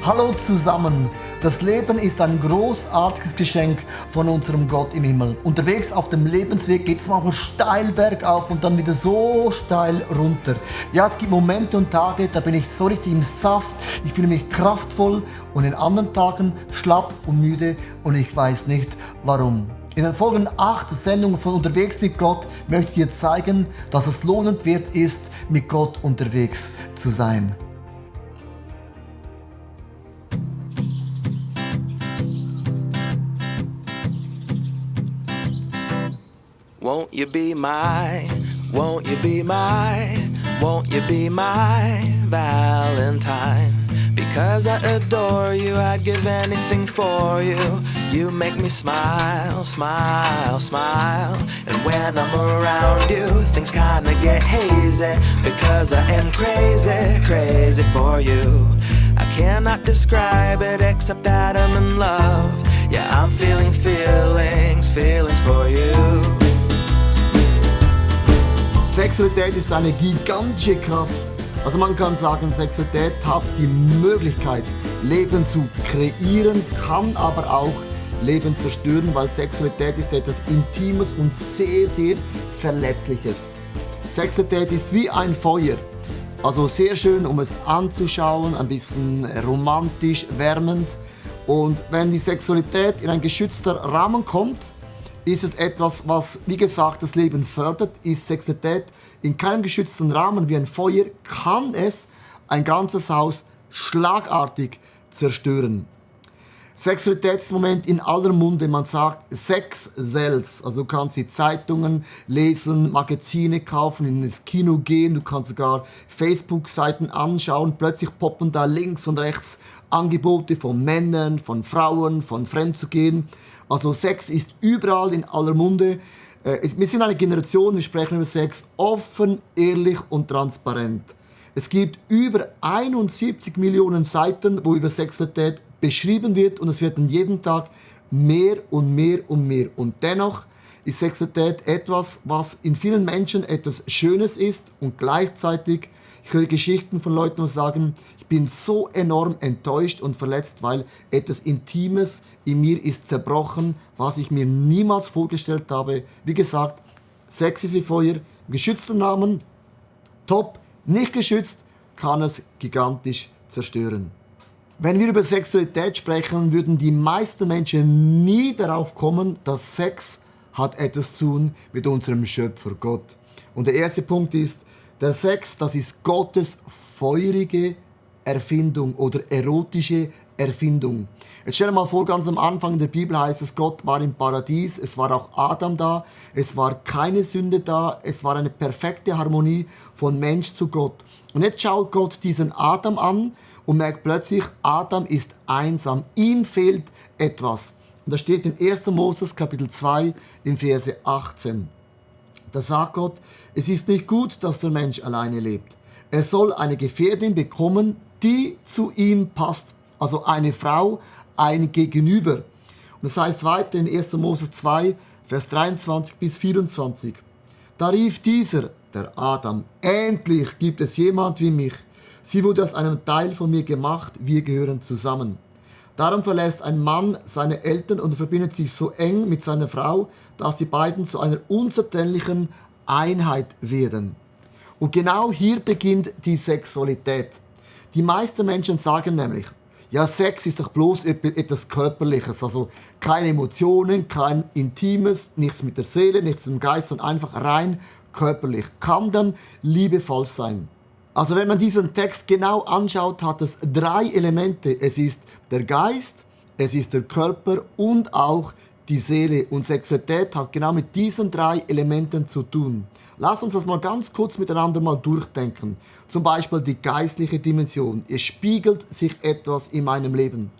Hallo zusammen! Das Leben ist ein großartiges Geschenk von unserem Gott im Himmel. Unterwegs auf dem Lebensweg geht es manchmal steil bergauf und dann wieder so steil runter. Ja, es gibt Momente und Tage, da bin ich so richtig im Saft, ich fühle mich kraftvoll und in anderen Tagen schlapp und müde und ich weiß nicht warum. In den folgenden 8 Sendungen von Unterwegs mit Gott möchte ich dir zeigen, dass es lohnend wert ist, mit Gott unterwegs zu sein. Won't you be my, won't you be my, won't you be my Valentine? Because I adore you, I'd give anything for you. You make me smile, smile, smile. And when I'm around you, things kinda get hazy. Because I am crazy, crazy for you. I cannot describe it except that I'm in love. Yeah, I'm feeling feelings, feelings for you. Sexualität ist eine gigantische Kraft. Also man kann sagen, Sexualität hat die Möglichkeit, Leben zu kreieren, kann aber auch Leben zerstören, weil Sexualität ist etwas Intimes und sehr, sehr Verletzliches. Sexualität ist wie ein Feuer. Also sehr schön, um es anzuschauen, ein bisschen romantisch, wärmend. Und wenn die Sexualität in ein geschützter Rahmen kommt, ist es etwas, was, wie gesagt, das Leben fördert. Ist Sexualität in keinem geschützten Rahmen wie ein Feuer, kann es ein ganzes Haus schlagartig zerstören. Sexualität ist im Moment in aller Munde. Man sagt Sex sells. Also du kannst die Zeitungen lesen, Magazine kaufen, ins Kino gehen. Du kannst sogar Facebook-Seiten anschauen. Plötzlich poppen da links und rechts Angebote von Männern, von Frauen, von Fremdzugehen. Also Sex ist überall in aller Munde. Wir sind eine Generation, wir sprechen über Sex offen, ehrlich und transparent. Es gibt über 71 Millionen Seiten, wo über Sexualität beschrieben wird und es wird an jedem Tag mehr und mehr und mehr. Und dennoch ist Sexualität etwas, was in vielen Menschen etwas Schönes ist und gleichzeitig, ich höre Geschichten von Leuten, die sagen, ich bin so enorm enttäuscht und verletzt, weil etwas Intimes in mir ist zerbrochen, was ich mir niemals vorgestellt habe. Wie gesagt, Sex ist wie Feuer, im geschützten Rahmen, top, nicht geschützt, kann es gigantisch zerstören. Wenn wir über Sexualität sprechen, würden die meisten Menschen nie darauf kommen, dass Sex hat etwas zu tun mit unserem Schöpfer Gott. Und der erste Punkt ist, der Sex, das ist Gottes feurige Erfindung oder erotische Erfindung. Jetzt stell dir mal vor, ganz am Anfang in der Bibel heißt es, Gott war im Paradies, es war auch Adam da, es war keine Sünde da, es war eine perfekte Harmonie von Mensch zu Gott. Und jetzt schaut Gott diesen Adam an und merkt plötzlich, Adam ist einsam, ihm fehlt etwas. Und das steht in 1. Moses Kapitel 2 in Verse 18. Da sagt Gott, es ist nicht gut, dass der Mensch alleine lebt. Er soll eine Gefährtin bekommen, die zu ihm passt. Also eine Frau, ein Gegenüber. Und das heißt weiter in 1. Moses 2, Vers 23 bis 24. Da rief dieser, der Adam, endlich gibt es jemand wie mich. Sie wurde aus einem Teil von mir gemacht, wir gehören zusammen. Darum verlässt ein Mann seine Eltern und verbindet sich so eng mit seiner Frau, dass die beiden zu einer unzertrennlichen Einheit werden. Und genau hier beginnt die Sexualität. Die meisten Menschen sagen nämlich, ja, Sex ist doch bloß etwas Körperliches, also keine Emotionen, kein Intimes, nichts mit der Seele, nichts mit dem Geist, sondern einfach rein körperlich. Kann dann liebevoll sein. Also wenn man diesen Text genau anschaut, hat es 3 Elemente. Es ist der Geist, es ist der Körper und auch die Seele. Und Sexualität hat genau mit diesen 3 Elementen zu tun. Lass uns das mal ganz kurz miteinander mal durchdenken. Zum Beispiel die geistliche Dimension. Es spiegelt sich etwas in meinem Leben.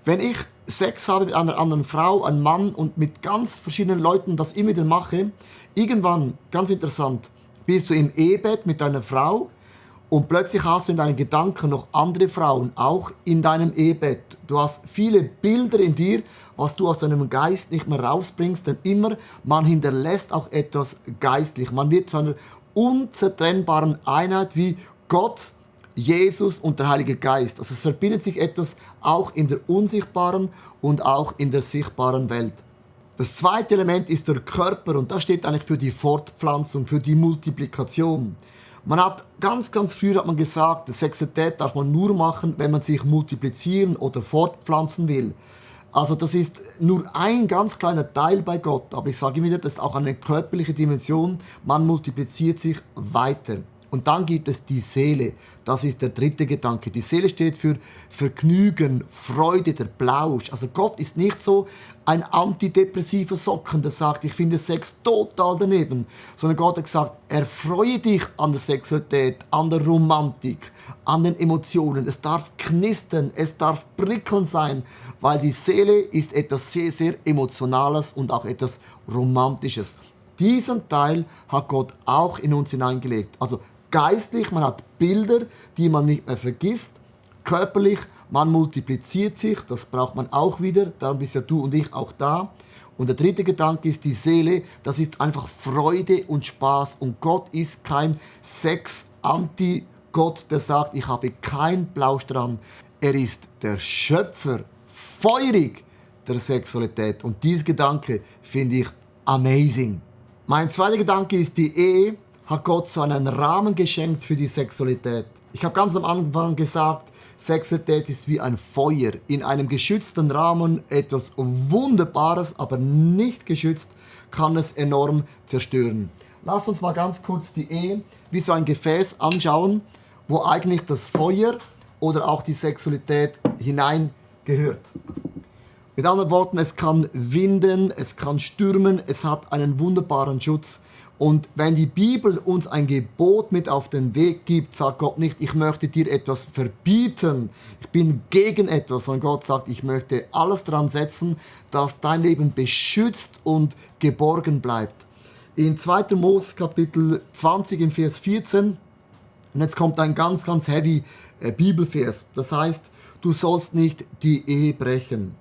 Wenn ich Sex habe mit einer anderen Frau, einem Mann und mit ganz verschiedenen Leuten das immer wieder mache, irgendwann, ganz interessant, bist du im Ehebett mit deiner Frau und plötzlich hast du in deinen Gedanken noch andere Frauen, auch in deinem Ehebett. Du hast viele Bilder in dir, was du aus deinem Geist nicht mehr rausbringst, denn immer, man hinterlässt auch etwas geistlich. Man wird zu einer unzertrennbaren Einheit, wie Gott Jesus und der Heilige Geist. Also es verbindet sich etwas auch in der unsichtbaren und auch in der sichtbaren Welt. Das zweite Element ist der Körper und das steht eigentlich für die Fortpflanzung, für die Multiplikation. Man hat ganz früher hat man gesagt, Sexualität darf man nur machen, wenn man sich multiplizieren oder fortpflanzen will. Also das ist nur ein ganz kleiner Teil bei Gott, aber ich sage wieder, das ist auch eine körperliche Dimension, man multipliziert sich weiter. Und dann gibt es die Seele, das ist der dritte Gedanke. Die Seele steht für Vergnügen, Freude, der Plausch. Also Gott ist nicht so ein antidepressiver Socken, der sagt, ich finde Sex total daneben. Sondern Gott hat gesagt, erfreue dich an der Sexualität, an der Romantik, an den Emotionen. Es darf knistern, es darf prickeln sein, weil die Seele ist etwas sehr, sehr Emotionales und auch etwas Romantisches. Diesen Teil hat Gott auch in uns hineingelegt. Also geistlich, man hat Bilder, die man nicht mehr vergisst. Körperlich, man multipliziert sich, das braucht man auch wieder. Darum bist ja du und ich auch da. Und der dritte Gedanke ist die Seele. Das ist einfach Freude und Spaß. Und Gott ist kein Sex-Anti-Gott, der sagt, ich habe keinen Plausch dran. Er ist der Schöpfer, feurig der Sexualität. Und dieser Gedanke finde ich amazing. Mein zweiter Gedanke ist, die Ehe hat Gott so einen Rahmen geschenkt für die Sexualität. Ich habe ganz am Anfang gesagt, Sexualität ist wie ein Feuer. In einem geschützten Rahmen etwas Wunderbares, aber nicht geschützt, kann es enorm zerstören. Lass uns mal ganz kurz die Ehe wie so ein Gefäß anschauen, wo eigentlich das Feuer oder auch die Sexualität hineingehört. Mit anderen Worten, es kann winden, es kann stürmen, es hat einen wunderbaren Schutz. Und wenn die Bibel uns ein Gebot mit auf den Weg gibt, sagt Gott nicht, ich möchte dir etwas verbieten, ich bin gegen etwas, sondern Gott sagt, ich möchte alles daran setzen, dass dein Leben beschützt und geborgen bleibt. In 2. Mose Kapitel 20 im Vers 14, und jetzt kommt ein ganz heavy Bibelvers, das heißt, du sollst nicht die Ehe brechen.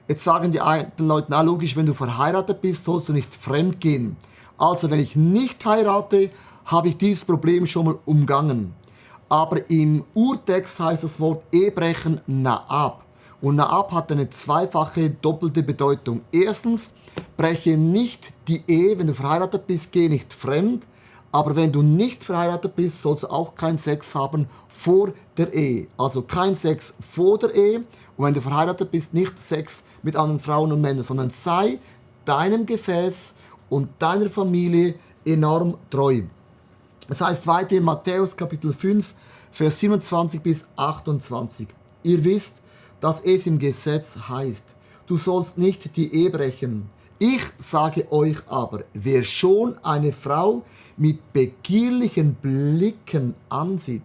Jetzt sagen die Leute, na logisch, wenn du verheiratet bist, sollst du nicht fremd gehen. Also wenn ich nicht heirate, habe ich dieses Problem schon mal umgangen. Aber im Urtext heißt das Wort Ehebrechen Na'ab. Und Na'ab hat eine zweifache, doppelte Bedeutung. Erstens, breche nicht die Ehe, wenn du verheiratet bist, geh nicht fremd. Aber wenn du nicht verheiratet bist, sollst du auch keinen Sex haben vor der Ehe. Also kein Sex vor der Ehe. Und wenn du verheiratet bist, nicht Sex mit anderen Frauen und Männern, sondern sei deinem Gefäß und deiner Familie enorm treu. Das heißt weiter in Matthäus Kapitel 5, Vers 27 bis 28. Ihr wisst, dass es im Gesetz heißt, du sollst nicht die Ehe brechen. Ich sage euch aber, wer schon eine Frau mit begierlichen Blicken ansieht,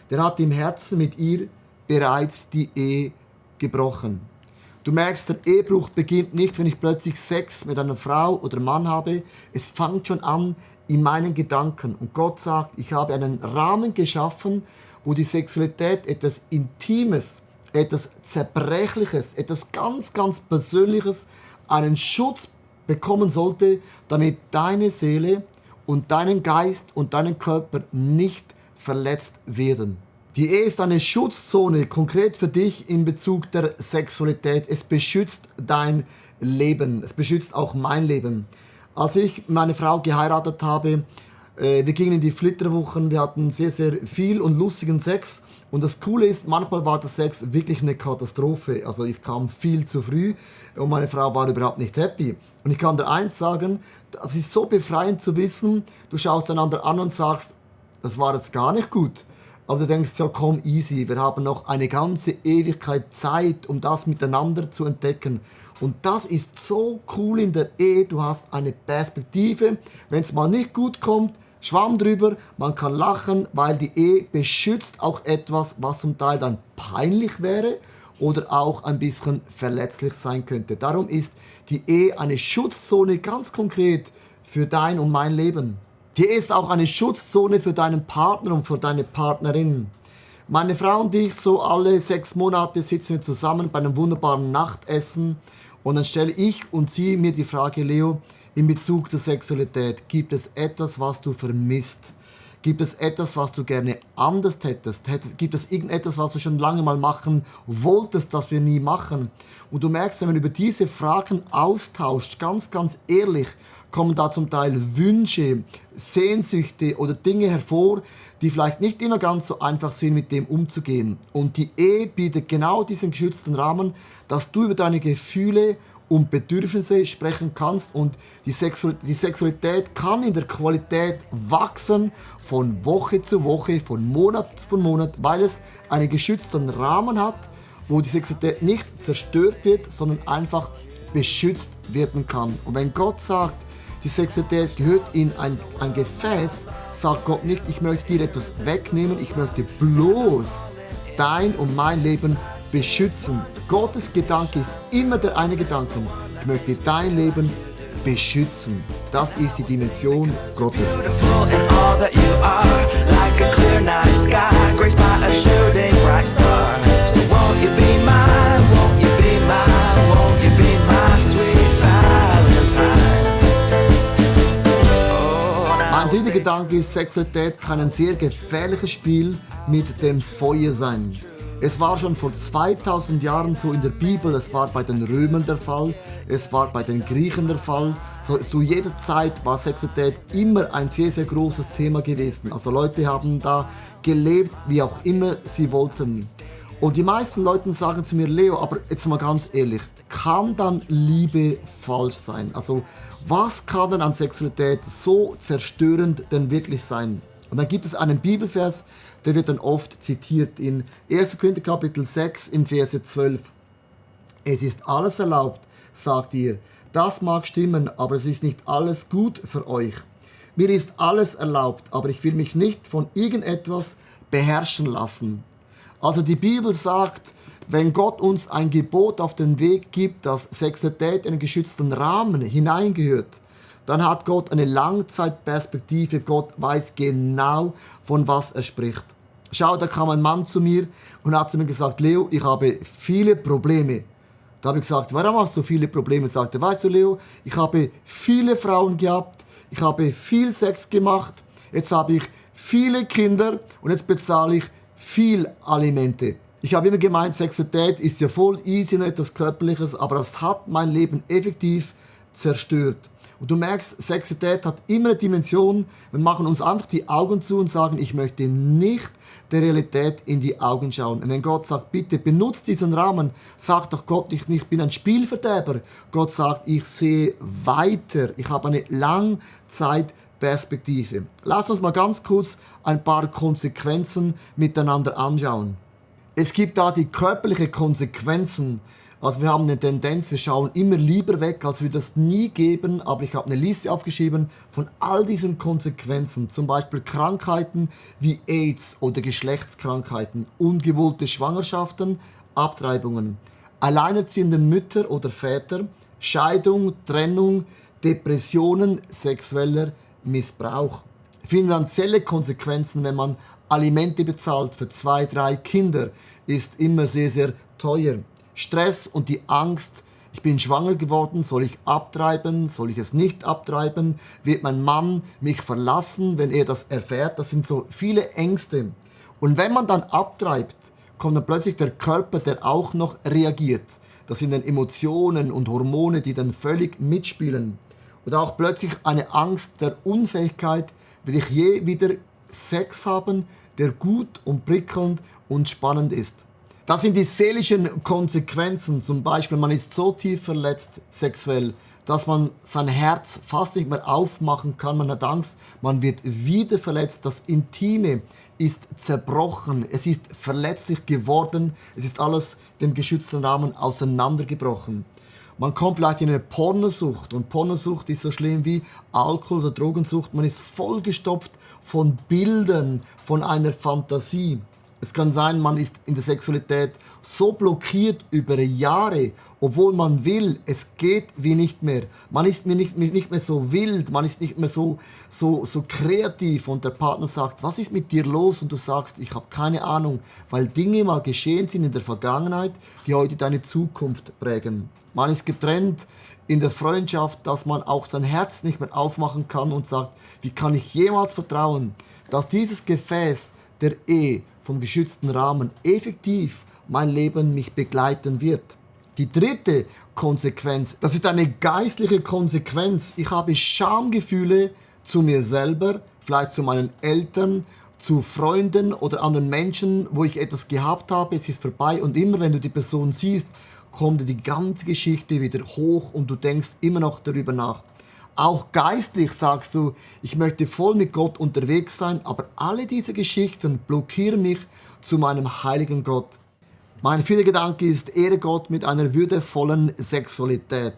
der hat im Herzen mit ihr bereits die Ehe gebrochen. Du merkst, der Ehebruch beginnt nicht, wenn ich plötzlich Sex mit einer Frau oder Mann habe. Es fängt schon an in meinen Gedanken. Und Gott sagt, ich habe einen Rahmen geschaffen, wo die Sexualität etwas Intimes, etwas Zerbrechliches, etwas ganz Persönliches, einen Schutz bekommen sollte, damit deine Seele und deinen Geist und deinen Körper nicht verletzt werden. Die Ehe ist eine Schutzzone, konkret für dich in Bezug der Sexualität. Es beschützt dein Leben, es beschützt auch mein Leben. Als ich meine Frau geheiratet habe, wir gingen in die Flitterwochen, wir hatten sehr viel und lustigen Sex. Und das Coole ist, manchmal war der Sex wirklich eine Katastrophe. Also ich kam viel zu früh und meine Frau war überhaupt nicht happy. Und ich kann dir eins sagen, es ist so befreiend zu wissen, du schaust einander an und sagst, das war jetzt gar nicht gut. Aber du denkst, ja komm, easy, wir haben noch eine ganze Ewigkeit Zeit, um das miteinander zu entdecken. Und das ist so cool in der Ehe, du hast eine Perspektive, wenn es mal nicht gut kommt, Schwamm drüber, man kann lachen, weil die Ehe beschützt auch etwas, was zum Teil dann peinlich wäre oder auch ein bisschen verletzlich sein könnte. Darum ist die Ehe eine Schutzzone ganz konkret für dein und mein Leben. Die Ehe ist auch eine Schutzzone für deinen Partner und für deine Partnerin. Meine Frau und ich, so alle 6 Monate sitzen wir zusammen bei einem wunderbaren Nachtessen und dann stelle ich und sie mir die Frage, Leo, in Bezug zur Sexualität, gibt es etwas, was du vermisst? Gibt es etwas, was du gerne anders hättest? Gibt es irgendetwas, was du schon lange mal machen wolltest, das wir nie machen? Und du merkst, wenn man über diese Fragen austauscht, ganz, ganz ehrlich, kommen da zum Teil Wünsche, Sehnsüchte oder Dinge hervor, die vielleicht nicht immer ganz so einfach sind, mit dem umzugehen. Und die Ehe bietet genau diesen geschützten Rahmen, dass du über deine Gefühle und Bedürfnisse sprechen kannst, und die Sexualität kann in der Qualität wachsen von Woche zu Woche, von Monat zu Monat, weil es einen geschützten Rahmen hat, wo die Sexualität nicht zerstört wird, sondern einfach beschützt werden kann. Und wenn Gott sagt, die Sexualität gehört in ein Gefäß, sagt Gott nicht, ich möchte dir etwas wegnehmen, ich möchte bloß dein und mein Leben beschützen. Gottes Gedanke ist immer der eine Gedanke: ich möchte dein Leben beschützen. Das ist die Dimension Gottes. Beautiful in all that you are, like a clear night sky, graced by a shooting bright star. So won't you be mine, won't you be mine, won't you be my sweet Valentine? Oh, now Mein dritter Gedanke ist, Sexualität kann ein sehr gefährliches Spiel mit dem Feuer sein. Es war schon vor 2000 Jahren so in der Bibel, es war bei den Römern der Fall, es war bei den Griechen der Fall. So zu jeder Zeit war Sexualität immer ein sehr, sehr großes Thema gewesen. Also Leute haben da gelebt, wie auch immer sie wollten. Und die meisten Leute sagen zu mir: Leo, aber jetzt mal ganz ehrlich, kann dann Liebe falsch sein? Also was kann denn an Sexualität so zerstörend denn wirklich sein? Und dann gibt es einen Bibelvers, der wird dann oft zitiert in 1. Korinther Kapitel 6 im Verse 12. Es ist alles erlaubt, sagt ihr. Das mag stimmen, aber es ist nicht alles gut für euch. Mir ist alles erlaubt, aber ich will mich nicht von irgendetwas beherrschen lassen. Also die Bibel sagt, wenn Gott uns ein Gebot auf den Weg gibt, dass Sexualität in einen geschützten Rahmen hineingehört, dann hat Gott eine Langzeitperspektive. Gott weiß genau, von was er spricht. Schau, da kam ein Mann zu mir und hat zu mir gesagt: Leo, ich habe viele Probleme. Da habe ich gesagt: Warum hast du viele Probleme? Sagte: Weißt du, Leo, ich habe viele Frauen gehabt, ich habe viel Sex gemacht, jetzt habe ich viele Kinder und jetzt bezahle ich viel Alimente. Ich habe immer gemeint, Sexualität ist ja voll easy, nicht etwas Körperliches, aber das hat mein Leben effektiv zerstört. Und du merkst, Sexualität hat immer eine Dimension. Wir machen uns einfach die Augen zu und sagen: ich möchte nicht der Realität in die Augen schauen. Und wenn Gott sagt: bitte benutzt diesen Rahmen, sagt doch Gott nicht, ich bin ein Spielverderber. Gott sagt: ich sehe weiter, ich habe eine Langzeitperspektive. Lass uns mal ganz kurz ein paar Konsequenzen miteinander anschauen. Es gibt da die körperlichen Konsequenzen. Also wir haben eine Tendenz, wir schauen immer lieber weg, als wir das nie geben. Aber ich habe eine Liste aufgeschrieben von all diesen Konsequenzen. Zum Beispiel Krankheiten wie AIDS oder Geschlechtskrankheiten, ungewollte Schwangerschaften, Abtreibungen, alleinerziehende Mütter oder Väter, Scheidung, Trennung, Depressionen, sexueller Missbrauch. Finanzielle Konsequenzen, wenn man Alimente bezahlt für 2, 3 Kinder, ist immer sehr, sehr teuer. Stress und die Angst: ich bin schwanger geworden, soll ich abtreiben, soll ich es nicht abtreiben, wird mein Mann mich verlassen, wenn er das erfährt? Das sind so viele Ängste. Und wenn man dann abtreibt, kommt dann plötzlich der Körper, der auch noch reagiert. Das sind dann Emotionen und Hormone, die dann völlig mitspielen. Und auch plötzlich eine Angst der Unfähigkeit: will ich je wieder Sex haben, der gut und prickelnd und spannend ist. Das sind die seelischen Konsequenzen. Zum Beispiel, man ist so tief verletzt sexuell, dass man sein Herz fast nicht mehr aufmachen kann. Man hat Angst, man wird wieder verletzt. Das Intime ist zerbrochen. Es ist verletzlich geworden. Es ist alles dem geschützten Rahmen auseinandergebrochen. Man kommt vielleicht in eine Pornosucht. Und Pornosucht ist so schlimm wie Alkohol- oder Drogensucht. Man ist vollgestopft von Bildern, von einer Fantasie. Es kann sein, man ist in der Sexualität so blockiert über Jahre, obwohl man will, es geht wie nicht mehr. Man ist nicht mehr so wild, man ist nicht mehr so kreativ und der Partner sagt: was ist mit dir los? Und du sagst: ich habe keine Ahnung, weil Dinge mal geschehen sind in der Vergangenheit, die heute deine Zukunft prägen. Man ist getrennt in der Freundschaft, dass man auch sein Herz nicht mehr aufmachen kann und sagt: wie kann ich jemals vertrauen? dass dieses Gefäß der Ehe vom geschützten Rahmen effektiv mein Leben mich begleiten wird. Die dritte Konsequenz, das ist eine geistliche Konsequenz. Ich habe Schamgefühle zu mir selber, vielleicht zu meinen Eltern, zu Freunden oder anderen Menschen, wo ich etwas gehabt habe, es ist vorbei und immer wenn du die Person siehst, kommt dir die ganze Geschichte wieder hoch und du denkst immer noch darüber nach. Auch geistlich sagst du, ich möchte voll mit Gott unterwegs sein, aber alle diese Geschichten blockieren mich zu meinem heiligen Gott. Mein vierter Gedanke ist, ehre Gott mit einer würdevollen Sexualität.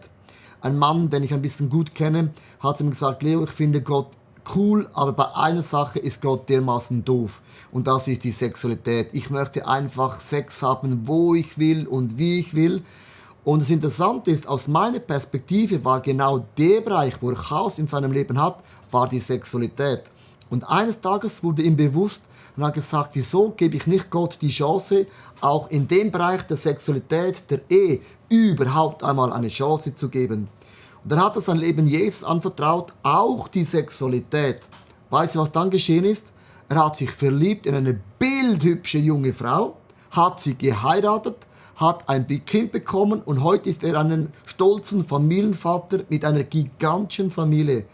Ein Mann, den ich ein bisschen gut kenne, hat zu mir gesagt, Leo, ich finde Gott cool, aber bei einer Sache ist Gott dermaßen doof. Und das ist die Sexualität. Ich möchte einfach Sex haben, wo ich will und wie ich will. Und das Interessante ist, aus meiner Perspektive war genau der Bereich, wo er Chaos in seinem Leben hat, war die Sexualität. Und eines Tages wurde ihm bewusst und hat gesagt, wieso gebe ich nicht Gott die Chance, auch in dem Bereich der Sexualität, der Ehe, überhaupt einmal eine Chance zu geben. Und dann hat er sein Leben Jesus anvertraut, auch die Sexualität. Weißt du, was dann geschehen ist? Er hat sich verliebt in eine bildhübsche junge Frau, hat sie geheiratet, hat ein Kind bekommen und heute ist er ein stolzen Familienvater mit einer gigantischen Familie.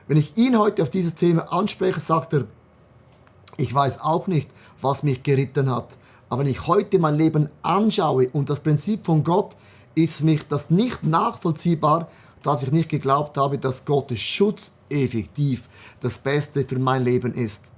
Wenn ich ihn heute auf dieses Thema anspreche, sagt er, ich weiß auch nicht, was mich geritten hat. Aber wenn ich heute mein Leben anschaue und das Prinzip von Gott ist für mich das nicht nachvollziehbar, dass ich nicht geglaubt habe, dass Gottes Schutz effektiv das Beste für mein Leben ist.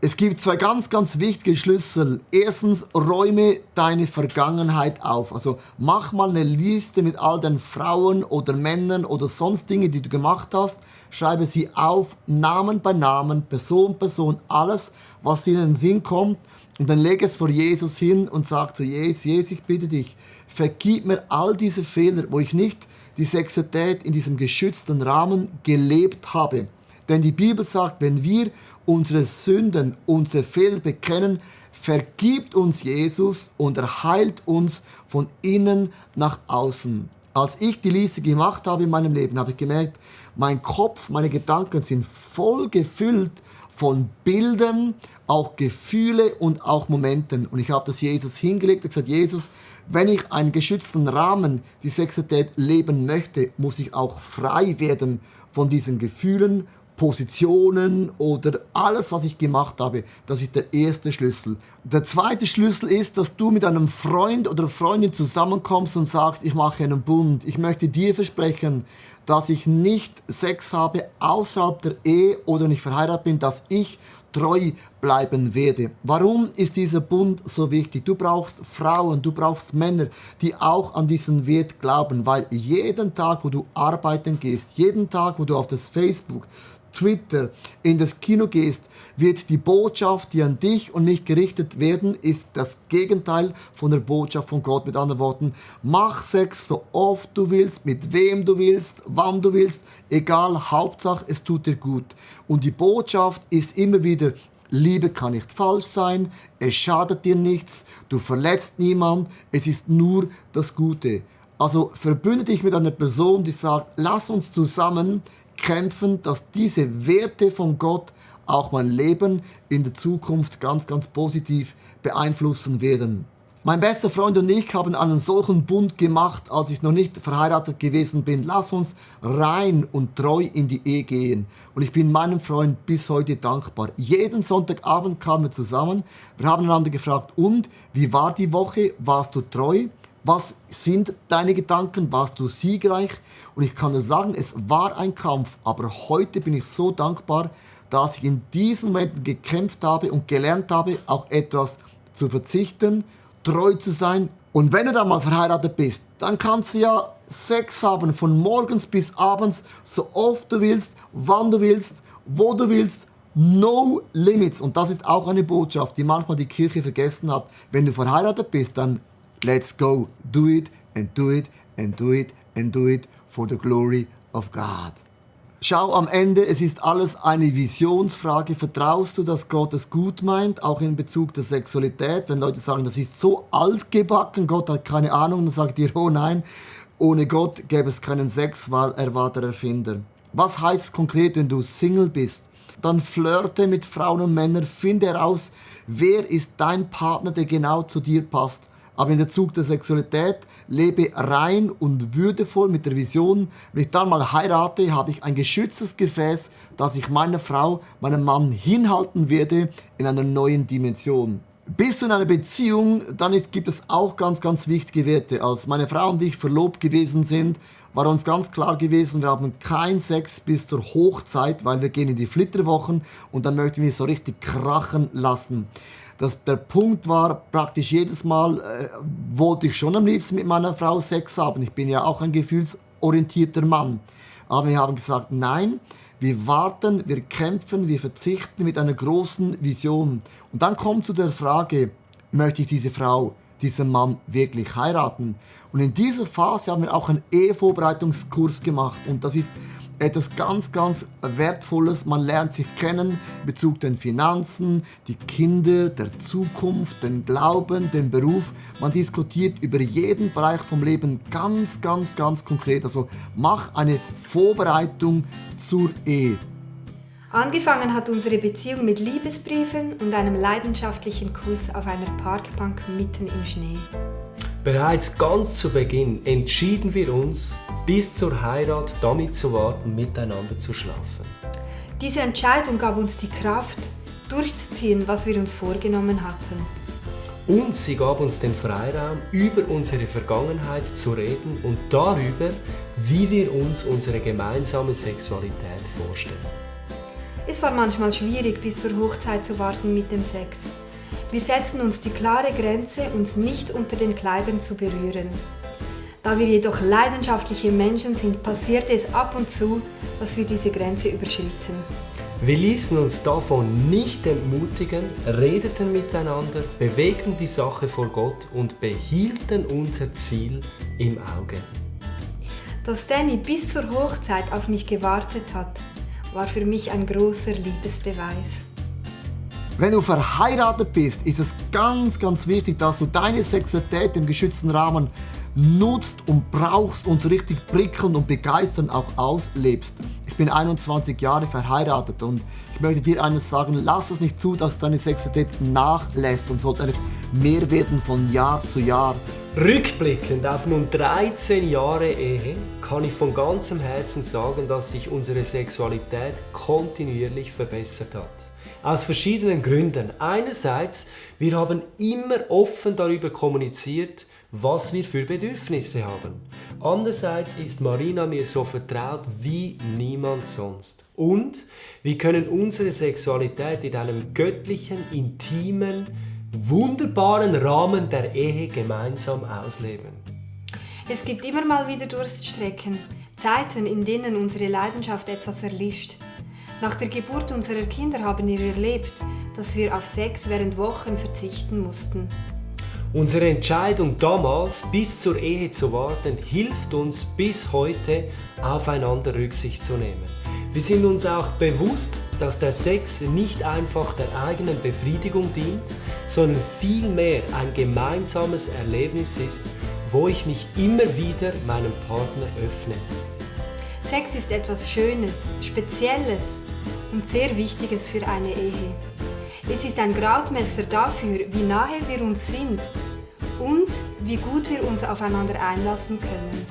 Es gibt zwei ganz, ganz wichtige Schlüssel. Erstens, räume deine Vergangenheit auf. Also mach mal eine Liste mit all den Frauen oder Männern oder sonst Dinge, die du gemacht hast. Schreibe sie auf, Namen bei Namen, Person, Person, alles, was dir in den Sinn kommt. Und dann lege es vor Jesus hin und sag zu Jesus, Jesus, ich bitte dich, vergib mir all diese Fehler, wo ich nicht die Sexualität in diesem geschützten Rahmen gelebt habe. Denn die Bibel sagt, wenn wir unsere Sünden, unsere Fehler bekennen, vergibt uns Jesus und er heilt uns von innen nach außen. Als ich die Liste gemacht habe in meinem Leben, habe ich gemerkt, mein Kopf, meine Gedanken sind voll gefüllt von Bildern, auch Gefühle und auch Momenten. Und ich habe das Jesus hingelegt und gesagt, Jesus, wenn ich einen geschützten Rahmen, die Sexualität leben möchte, muss ich auch frei werden von diesen Gefühlen, Positionen oder alles, was ich gemacht habe. Das ist der erste Schlüssel. Der zweite Schlüssel ist, dass du mit einem Freund oder Freundin zusammenkommst und sagst, ich mache einen Bund. Ich möchte dir versprechen, dass ich nicht Sex habe außerhalb der Ehe oder wenn ich verheiratet bin, dass ich treu bleiben werde. Warum ist dieser Bund so wichtig? Du brauchst Frauen, du brauchst Männer, die auch an diesen Wert glauben, weil jeden Tag, wo du arbeiten gehst, jeden Tag, wo du auf das Facebook, Twitter, in das Kino gehst, wird die Botschaft, die an dich und mich gerichtet werden, ist das Gegenteil von der Botschaft von Gott. Mit anderen Worten, mach Sex so oft du willst, mit wem du willst, wann du willst, egal, Hauptsache es tut dir gut. Und die Botschaft ist immer wieder, Liebe kann nicht falsch sein, es schadet dir nichts, du verletzt niemand, es ist nur das Gute. Also verbünde dich mit einer Person, die sagt, lass uns zusammen kämpfen, dass diese Werte von Gott auch mein Leben in der Zukunft ganz, ganz positiv beeinflussen werden. Mein bester Freund und ich haben einen solchen Bund gemacht, als ich noch nicht verheiratet gewesen bin. Lass uns rein und treu in die Ehe gehen. Und ich bin meinem Freund bis heute dankbar. Jeden Sonntagabend kamen wir zusammen. Wir haben einander gefragt, und wie war die Woche? Warst du treu? Was sind deine Gedanken? Warst du siegreich? Und ich kann dir sagen, es war ein Kampf, aber heute bin ich so dankbar, dass ich in diesen Momenten gekämpft habe und gelernt habe, auch etwas zu verzichten, treu zu sein. Und wenn du dann mal verheiratet bist, dann kannst du ja Sex haben, von morgens bis abends, so oft du willst, wann du willst, wo du willst. No limits. Und das ist auch eine Botschaft, die manchmal die Kirche vergessen hat. Wenn du verheiratet bist, dann let's go, do it and do it and do it and do it for the glory of God. Schau, am Ende, es ist alles eine Visionsfrage. Vertraust du, dass Gott es gut meint, auch in Bezug der Sexualität? Wenn Leute sagen, das ist so altgebacken, Gott hat keine Ahnung, dann sagt ihr, oh nein, ohne Gott gäbe es keinen Sex, weil er war der Erfinder. Was heißt es konkret, wenn du Single bist? Dann flirte mit Frauen und Männern, finde heraus, wer ist dein Partner, der genau zu dir passt. Aber in der Zug der Sexualität lebe rein und würdevoll mit der Vision, wenn ich dann mal heirate, habe ich ein geschütztes Gefäß, das ich meiner Frau, meinem Mann hinhalten werde in einer neuen Dimension. Bist du in einer Beziehung, dann gibt es auch ganz, ganz wichtige Werte. Als meine Frau und ich verlobt gewesen sind, war uns ganz klar gewesen, wir haben keinen Sex bis zur Hochzeit, weil wir gehen in die Flitterwochen und dann möchten wir so richtig krachen lassen. Der Punkt war, praktisch jedes Mal wollte ich schon am liebsten mit meiner Frau Sex haben. Ich bin ja auch ein gefühlsorientierter Mann. Aber wir haben gesagt, nein, wir warten, wir kämpfen, wir verzichten mit einer großen Vision. Und dann kommt zu der Frage, möchte ich diese Frau, diesen Mann wirklich heiraten? Und in dieser Phase haben wir auch einen Ehevorbereitungskurs gemacht. Und das ist etwas ganz, ganz Wertvolles. Man lernt sich kennen in Bezug den Finanzen, die Kinder, der Zukunft, den Glauben, den Beruf. Man diskutiert über jeden Bereich vom Leben ganz, ganz, ganz konkret. Also mach eine Vorbereitung zur Ehe. Angefangen hat unsere Beziehung mit Liebesbriefen und einem leidenschaftlichen Kuss auf einer Parkbank mitten im Schnee. Bereits ganz zu Beginn entschieden wir uns, bis zur Heirat damit zu warten, miteinander zu schlafen. Diese Entscheidung gab uns die Kraft, durchzuziehen, was wir uns vorgenommen hatten. Und sie gab uns den Freiraum, über unsere Vergangenheit zu reden und darüber, wie wir uns unsere gemeinsame Sexualität vorstellen. Es war manchmal schwierig, bis zur Hochzeit zu warten mit dem Sex. Wir setzten uns die klare Grenze, uns nicht unter den Kleidern zu berühren. Da wir jedoch leidenschaftliche Menschen sind, passierte es ab und zu, dass wir diese Grenze überschritten. Wir ließen uns davon nicht entmutigen, redeten miteinander, bewegten die Sache vor Gott und behielten unser Ziel im Auge. Dass Danny bis zur Hochzeit auf mich gewartet hat, war für mich ein großer Liebesbeweis. Wenn du verheiratet bist, ist es ganz, ganz wichtig, dass du deine Sexualität im geschützten Rahmen nutzt und brauchst und so richtig prickelnd und begeisternd auch auslebst. Ich bin 21 Jahre verheiratet und ich möchte dir eines sagen, lass es nicht zu, dass deine Sexualität nachlässt und sollte eigentlich mehr werden von Jahr zu Jahr. Rückblickend auf nun 13 Jahre Ehe kann ich von ganzem Herzen sagen, dass sich unsere Sexualität kontinuierlich verbessert hat. Aus verschiedenen Gründen. Einerseits, wir haben immer offen darüber kommuniziert, was wir für Bedürfnisse haben. Andererseits ist Marina mir so vertraut wie niemand sonst. Und wir können unsere Sexualität in einem göttlichen, intimen, wunderbaren Rahmen der Ehe gemeinsam ausleben. Es gibt immer mal wieder Durststrecken, Zeiten, in denen unsere Leidenschaft etwas erlischt. Nach der Geburt unserer Kinder haben wir erlebt, dass wir auf Sex während Wochen verzichten mussten. Unsere Entscheidung damals, bis zur Ehe zu warten, hilft uns bis heute, aufeinander Rücksicht zu nehmen. Wir sind uns auch bewusst, dass der Sex nicht einfach der eigenen Befriedigung dient, sondern vielmehr ein gemeinsames Erlebnis ist, wo ich mich immer wieder meinem Partner öffne. Sex ist etwas Schönes, Spezielles und sehr Wichtiges für eine Ehe. Es ist ein Gradmesser dafür, wie nahe wir uns sind und wie gut wir uns aufeinander einlassen können.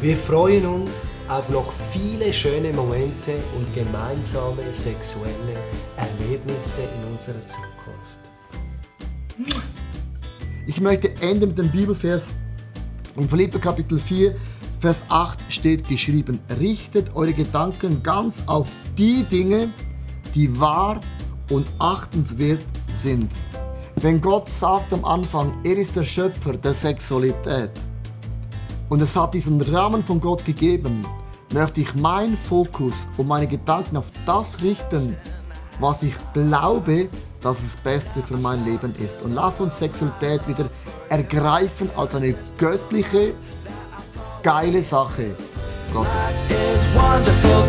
Wir freuen uns auf noch viele schöne Momente und gemeinsame sexuelle Erlebnisse in unserer Zukunft. Ich möchte enden mit dem Bibelvers. In Philipper Kapitel 4, Vers 8 steht geschrieben: Richtet eure Gedanken ganz auf die Dinge, die wahr und achtenswert sind. Wenn Gott sagt am Anfang, er ist der Schöpfer der Sexualität und es hat diesen Rahmen von Gott gegeben, möchte ich meinen Fokus und meine Gedanken auf das richten, was ich glaube, dass das Beste für mein Leben ist. Und lass uns Sexualität wieder ergreifen als eine göttliche, geile Sache Gottes. Is wonderful